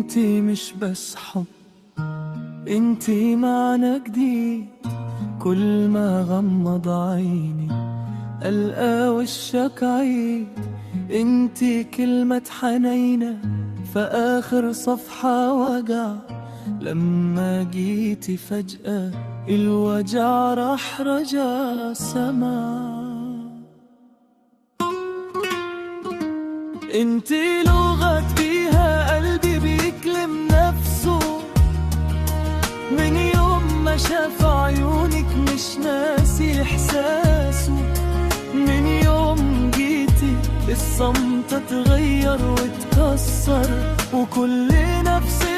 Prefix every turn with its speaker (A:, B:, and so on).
A: انتي مش بس حب، انتي معنى جديد. كل ما غمض عيني ألقى وشك عيد. انتي كلمة حنينة في آخر صفحة وجع. لما جيتي فجأة الوجع راح رجع سما. انتي لغة بيها قلبي بيكلم نفسه، من يوم ما شاف عيونك مش ناسي احساسه. من يوم جيتي الصمت اتغير واتكسر، وكل نفس